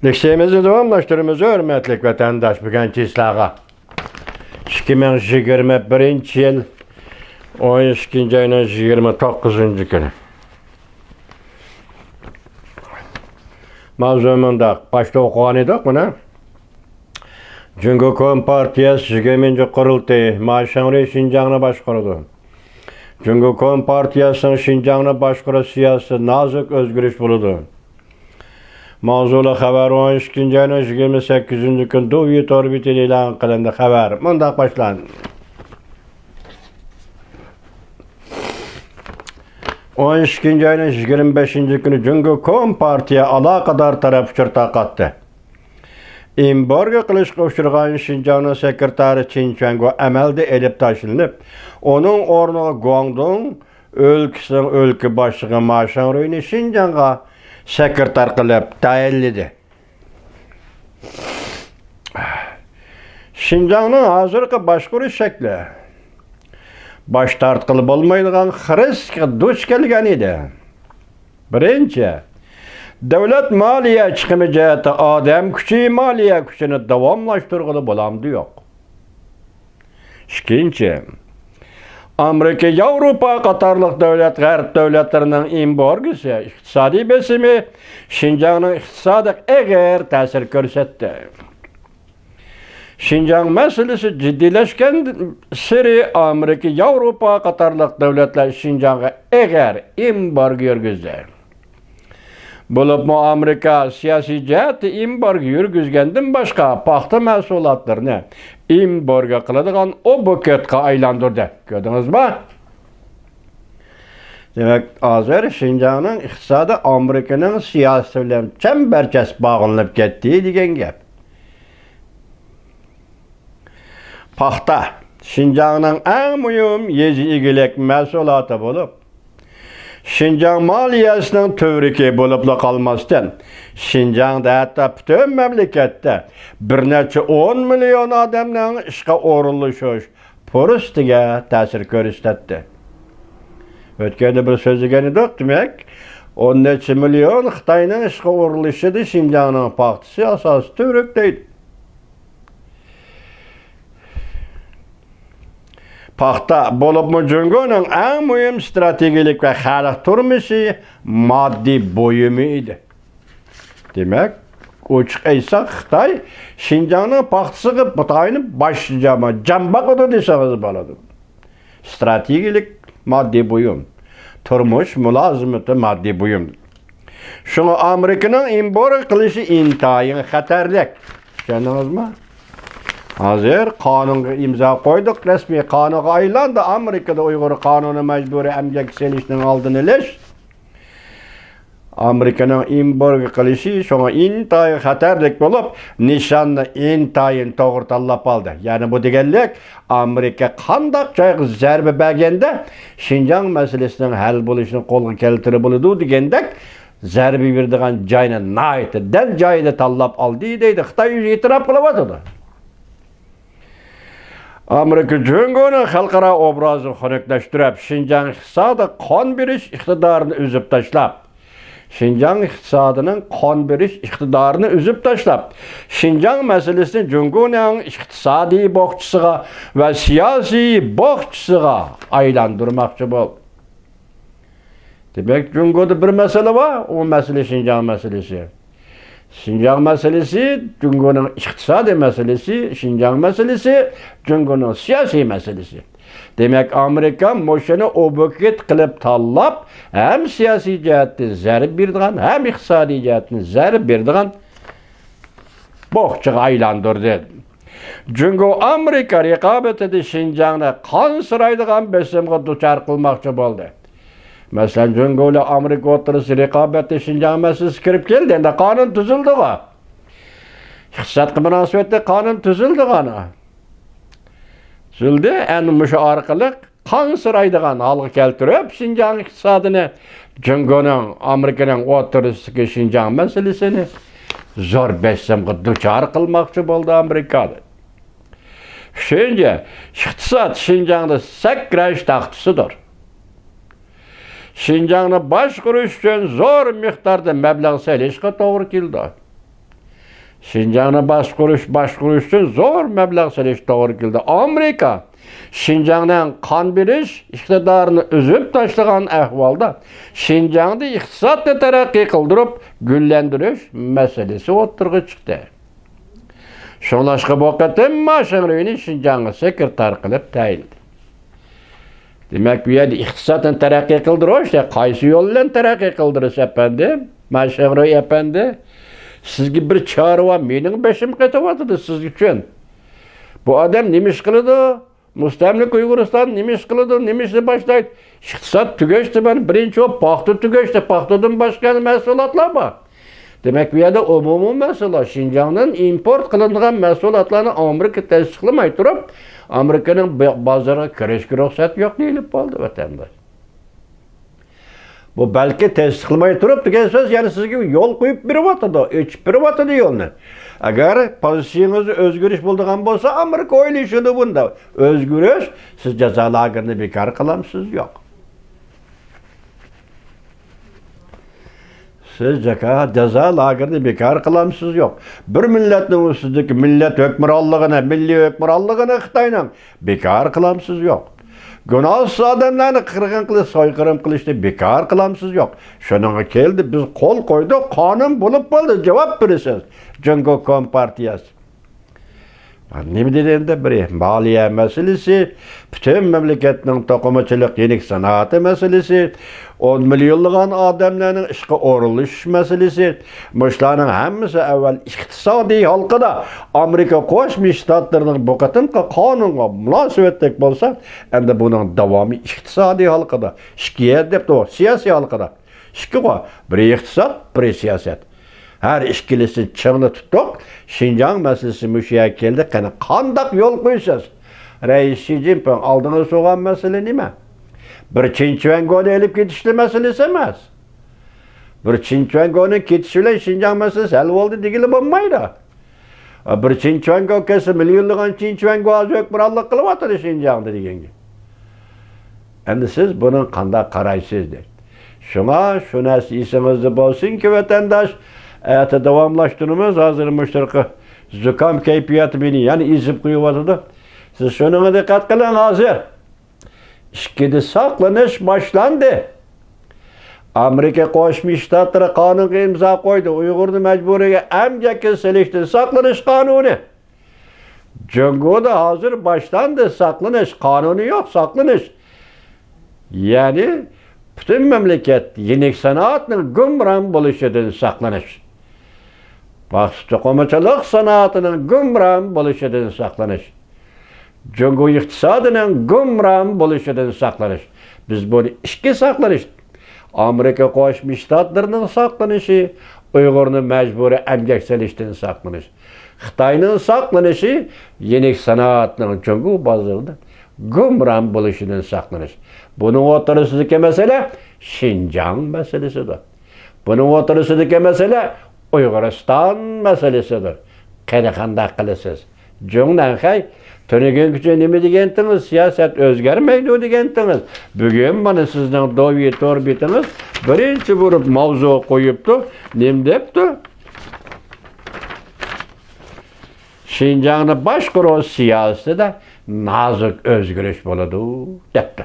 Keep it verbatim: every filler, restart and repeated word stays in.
لېكسىيەمىزنى داۋاملاشتۇرىمىز، ھۆرمەتلىك ۋەتەنداش، بۈگۈن چىسلاغا ئىككى مىڭ يىگىرمە بىرىنچى يىل ئون ئىككىنچى ئاينىڭ يىگىرمە توققۇزىنچى كۈنى. ماۋزۇ مۇنداق، باشتا ئوقۇغان ئىدۇق بۇنى. جۇڭگو كومپارتىيەسى يىگىرمىنچى قۇرۇلتىيى، ما شىڭرۇي شىنجاڭنى باشقۇرىدۇ. جۇڭگو كومپارتىيەسىنىڭ شىنجاڭنى باشقۇرۇش سىياسىتىدە نازۇك ئۆزگىرىش بولىدۇ. ماۋزۇلۇق خەۋەر ئون ئىككىنچى ئاينىڭ يىگىرمە سەككىزىنچى كۈنى دۇۋى تور بېتىدە ئېلان قىلىندى. خەۋەر مۇنداق باشلاندى. ئون ئىككىنچى ئاينىڭ يىگىرمە بەشىنچى كۈنى جۇڭگو كومپارتىيە ئالاقىدار تەرەپ ئۇچۇر تارقاتتى. ئېمبارگو قىلىشقا ئۇچرىغان شىنجاڭنىڭ سېكرېتارى چېن چۈەنگو ئەمەلدىن ئېلىپ تاشلىنىپ، ئۇنىڭ ئورنىغا گۇاڭدۇڭ ئۆلكىسىنىڭ ئۆلكە باشلىقى ما شاڭرۇينى شىنجاڭغا سېكرېتار قىلىپ تەيىنلىدى. شىنجاڭنىڭ ھازىرقى باشقۇرۇش شەكلى باش تارتقىلى بولمايدىغان خىرىسقا دۇچ كەلگەن ئىدى. بىرىنچى، دۆلەت مالىيە چىقىمى جەھەتتە ئادەم كۈچى، مالىيە كۈچىنى داۋاملاشتۇرغىلى بولامدۇ يوق؟ ئىككىنچى، ئامېرىكا، ياۋروپا قاتارلىق دۆلەت، غەرب دۆلەتلىرىنىڭ ئېمبارگوسى، ئىقتىسادىي بېسىمى شىنجاڭنىڭ ئىقتىسادىغا ئېغىر تەسىر كۆرسەتتى. شىنجاڭ مەسىلىسى جىددىيلەشكەنسېرى ئامېرىكا، ياۋروپا قاتارلىق دۆلەتلەر شىنجاڭغا ئېغىر ئېمبارگو يۈرگۈزدى. بولۇپمۇ ئامېرىكا سىياسىي جەھەتتە ئېمبارگو يۈرگۈزگەندىن باشقا، پاختا مەھسۇلاتلىرىنى ئېمبارگو قىلىدىغان ئوبيېكتقا ئايلاندۇردى. كۆردىڭىزمۇ؟ دېمەك، ھازىر شىنجاڭنىڭ ئىقتىسادى ئامېرىكىنىڭ سىياسىتى بىلەن چەمبەرچاس باغلىنىپ كەتتى دېگەن گەپ. پاختا شىنجاڭنىڭ ئەڭ مۇھىم يېزا ئىگىلىك مەھسۇلاتى بولۇپ، شىنجاڭ مالىيەسىنىڭ تۈۋرۈكى بولۇپلا قالماستىن، شىنجاڭدا، ھەتتا پۈتۈن مەملىكەتتە بىر نەچچە ئون مىليون ئادەمنىڭ ئىشقا ئورۇنلىشىش پۇرسىتىگە تەسىر كۆرسىتەتتى. ئۆتكەندە بىر سۆزلىگەن ئىدۇق، دېمەك، ئون نەچچە مىليون خىتاينىڭ ئىشقا ئورۇنلىشىشىدا شىنجاڭنىڭ پاختىسى ئاساسىي تۈۋرۈك دەيدۇ. پاختا بولۇپمۇ جۇڭگونىڭ ئەڭ مۇھىم ئىستراتېگىيەلىك ۋە خەلق تۇرمۇشى ماددىي بۇيۇمى ئىدى. دېمەك، ئوچۇق ئېيتساق، خىتاي شىنجاڭنىڭ پاختىسىغا تايىنىپ باش جام-، جام باقىدۇ دېسىڭىز بولىدۇ. ئىستراتېگىيەلىك ماددىي بۇيۇم، تۇرمۇش مۇلازىمىتى ماددىي بۇيۇم. شۇڭا ئامېرىكىنىڭ ئېمبارگو قىلىشى ئىنتايىن خەتەرلىك. چۈشەندىڭىزمۇ؟ ھازىر قانۇنغا ئىمزا قويدۇق، رەسمىي قانۇنغا ئايلاندى. ئامېرىكىدا ئۇيغۇر قانۇنى مەجبۇرىي ئەمگەككە سېلىشنىڭ ئالدىنى ئېلىش. ئامېرىكىنىڭ ئېمبارگو قىلىشى شۇڭا ئىنتايىن خەتەرلىك بولۇپ، نىشاننى ئىنتايىن توغرا تاللاپ ئالدى. يەنى بۇ دېگەنلىك، ئامېرىكا قانداق جايغا زەربە بەرگەندە شىنجاڭ مەسىلىسىنىڭ ھەل بولۇشىنى قولغا كەلتۈرۈپ بولىدۇ دېگەندەك، زەربە بېرىدىغان جاينى ناھايىتى دەل جايىدا تاللاپ ئالدى دەيدۇ. خىتاي ئۆزى ئېتىراپ قىلىۋاتىدۇ. ئامېرىكا جۇڭگونىڭ خەلقئارا ئوبرازىنى خۇنۈكلەشتۈرۈپ، شىنجاڭ ئىقتىسادىغا قان بېرىش ئىقتىدارىنى ئۈزۈپ تاشلاپ، شىنجاڭ ئىقتىسادىنىڭ قان بېرىش ئىقتىدارىنى ئۈزۈپ تاشلاپ، شىنجاڭ مەسىلىسىنى جۇڭگونىڭ ئىقتىسادىي بوخچىسىغا ۋە سىياسىي بوخچىسىغا ئايلاندۇرماقچى بولدى. دېمەك، جۇڭگودا بىر مەسىلە بار، ئۇ مەسىلە شىنجاڭ مەسىلىسى. شىنجاڭ مەسىلىسى جۇڭگونىڭ ئىقتىسادىي مەسىلىسى، شىنجاڭ مەسىلىسى جۇڭگونىڭ سىياسىي مەسىلىسى. دېمەك، ئامېرىكا مۇشۇنى ئوبيېكت قىلىپ تاللاپ، ھەم سىياسىي جەھەتتىن زەربە بېرىدىغان، ھەم ئىقتىسادىي جەھەتتىن زەربە بېرىدىغان بوخچىغا ئايلاندۇردى. جۇڭگو ئامېرىكا رىقابىتىدە شىنجاڭنى قانسىرايدىغان بېسىمغا دۇچار قىلماقچى بولدى. مەسىلەن، جۇڭگو بىلەن ئامېرىكا ئوتتۇرىسىدا رىقابەتتە شىنجاڭ مەسىلىسى كىرىپ كەلدى. ئەمدى قانۇن تۈزۈلدىغۇ. ئىقتىسادقا مۇناسىۋەتلىك قانۇن تۈزۈلدىغۇ. تۈزۈلدى. ئەنە مۇشۇ ئارقىلىق قانسىرايدىغان ھالغا كەلتۈرۈپ، شىنجاڭ ئىقتىسادىنى جۇڭگونىڭ، ئامېرىكىنىڭ ئوتتۇرىسىدىكى شىنجاڭ مەسىلىسىنى زور بېسىمغا دۇچار قىلماقچى بولدى ئامېرىكا. ئۈچىنچى، ئىقتىساد شىنجاڭدا سەكرەش تاختىسىدۇر. شىنجاڭنى باشقۇرۇش ئۈچۈن زور مىقداردا مەبلەغ سېلىشقا توغرا كېلىدۇ. شىنجاڭنى باشقۇرۇش، باشقۇرۇش ئۈچۈن زور مەبلەغ سېلىش توغرا كېلىدۇ. ئامېرىكا شىنجاڭنىڭ قان بېرىش ئىقتىدارىنى ئۈزۈپ تاشلىغان ئەھۋالدا، شىنجاڭدا ئىقتىسادنى تەرەققىي قىلدۇرۇپ، گۈللەندۈرۈش مەسىلىسى ئوتتۇرىغا چىقتى. شۇڭلاشقا بۇ قېتىم ما شىڭرۇينى شىنجاڭغا سېكرېتار قىلىپ تەيىنلىدى. دېمەك، بۇ يەردە ئىقتىسادنى تەرەققىي قىلدۇرۇش، قايسى يول بىلەن تەرەققىي قىلدۇرىسىز، ئەپەندىم؟ ما شىڭرۇي ئەپەندى، سىزگە بىر چارە بار، مېنىڭ بېشىم قېتىۋاتىدۇ سىز ئۈچۈن. بۇ ئادەم نېمە ئىش قىلىدۇ؟ مۇستەملىكە ئۇيغۇرىستان نېمە ئىش قىلىدۇ، نېمە ئىشنى باشلايدۇ؟ ئىقتىساد تۈگەشتى، مانا، بىرىنچى بولۇپ پاختا تۈگەشتى، پاختىدىن باشقا يەنە مەھسۇلاتلار بار. دېمەك، بۇ يەردە ئومۇمىي مەسىلە، شىنجاڭدىن ئىمپورت قىلىنغان مەھسۇلاتلارنى ئامېرىكا تەستىقلىماي تۇرۇپ، ئامېرىكىنىڭ بازىرىغا كىرىشكە رۇخسەت يوق دېيىلىپ قالدى، ۋەتەنداش. بۇ بەلكى تەستىقلىماي تۇرۇپ دېگەن سۆز، يەنى سىزگە يول قويۇپ بېرىۋاتىدۇ، ئېچىپ بېرىۋاتىدۇ يولنى. ئەگەر پوزىتسىيىڭىزدا ئۆزگىرىش بولىدىغان بولسا، ئامېرىكا ئويلىشىدۇ بۇندا. ئۆزگىرىش، سىز جازا لاگېرىنى بىكار قىلامسىز؟ يوق. سىز جاكا-، جازا لاگېرىنى بىكار قىلامسىز؟ يوق. بىر مىللەتنىڭ ئۈستىدىكى مىللەت ھۆكمرانلىقىنى، مىللىي ھۆكمرانلىقىنى خىتاينىڭ بىكار قىلامسىز؟ يوق. گۇناھسىز ئادەملەرنى قىرغىن قىلىش، سويقىرىم قىلىشنى بىكار قىلامسىز؟ يوق. شۇنىڭغا كەلدى، بىز قول قويدۇق، قانۇن بولۇپ بولدى، جاۋاب بېرىسىز. جۇڭگو كومپارتىيەسى. نېمە دېدى ئەمدى بىرى؟ مالىيە مەسىلىسى، پۈتۈن مەملىكەتنىڭ توقۇمىچىلىق يېنىك سانائىتى مەسىلىسى، ئون مىليونلىغان ئادەملەرنىڭ ئىشقا ئورۇنلىشىش مەسىلىسى، مۇشۇلارنىڭ ھەممىسى ئەۋۋەل ئىقتىسادىي ھالقىدا ئامېرىكا قوشما شتاتلىرىنىڭ بۇ قېتىمقى قانۇنغا مۇناسىۋەتلىك بولسا، ئەمدى بۇنىڭ داۋامى ئىقتىسادىي ھالقىدا، ئىككى يەر دەپتۇ، سىياسىي ھالقىدا. ئىككىغۇ، بىرى ئىقتىساد، بىرى سىياسەت. ھەر ئىككىلىسىنى چىڭلا تۇتتۇق. شىنجاڭ مەسىلىسى مۇشۇ يەرگە كەلدى. قېنى قانداق يول قويىسىز؟ رەئىس شى جىنپىڭ ئالدىڭىزدا قويغان مەسىلە نېمە؟ بىر چىن چۈەنگونى ئېلىپ كېتىشلا مەسىلىسى ئەمەس. بىر چىن چۈەنگونىڭ كېتىشى بىلەن شىنجاڭ مەسىلىسى ھەل بولدى دېگىلى بولمايدۇ. بىر چىن چۈەنگو كەلسە، مىليونلىغان چىن چۈەنگو ھازىر ھۆكۈمرانلىق قىلىۋاتىدۇ شىنجاڭدا دېگەن گەپ. ئەمدى سىز بۇنىڭ قانداق قارايسىز دەيدۇ. شۇڭا شۇ نەرسە ئېسىڭىزدە بولسۇنكى، ۋەتەنداش، ئەتە داۋاملاشتۇرىمىز، ھازىر مۇشۇ زۇكام كەيپىياتى مېنى يەنە ئېزىپ قويۇۋاتىدۇ. سىز شۇنىڭغا دىققەت قىلىڭ ھازىر. ئىككىدە ساقلىنىش باشلاندى. ئامېرىكا قوشما شتاتلىرى قانۇنغا ئىمزا قويدى. ئۇيغۇرنى مەجبۇرىي ئەمگەككە سېلىشتىن ساقلىنىش قانۇنى. جۇڭگودا ھازىر باشلاندى ساقلىنىش. قانۇنى يوق، ساقلىنىش. يەنى پۈتۈن مەملىكەت يېنىك سانائەتنىڭ گۇمران بولۇشىدىن ساقلىنىش. پاختا توقۇمىچىلىق سانائىتىنىڭ گۇمران بولۇشىدىن ساقلىنىش. جۇڭگو ئىقتىسادىنىڭ گۇمران بولۇشىدىن ساقلىنىش. بىز بۇنى ئىككى ساقلىنىش، ئامېرىكا قوشما شتاتلىرىنىڭ ساقلىنىشى، ئۇيغۇرنى مەجبۇرىي ئەمگەك سېلىشتىن ساقلىنىش، خىتاينىڭ ساقلىنىشى، يېنىك سانائەتنىڭ جۇڭگو بازىرىدا گۇمران بولۇشىدىن ساقلىنىش. بۇنىڭ ئوتتۇرىسىدىكى مەسىلە شىنجاڭ مەسىلىسىدۇر. بۇنىڭ ئوتتۇرىسىدىكى مەسىلە ئۇيغۇرىستان مەسىلىسىدۇر. قېنى قانداق قىلىسىز؟ جۇڭ نەنخەي، تۈنۈگۈنگىچە نېمە دېگەنتىڭىز؟ سىياسەت ئۆزگەرمەيدۇ دېگەنتىڭىز. بۈگۈن مانا سىزنىڭ دوۋيى تور بېتىڭىز بىرىنچى بولۇپ ماۋزۇ قويۇپتۇ. نېمە دەپتۇ؟ شىنجاڭنى باشقۇرۇش سىياسىتىدە نازۇك ئۆزگىرىش بولىدۇ دەپتۇ.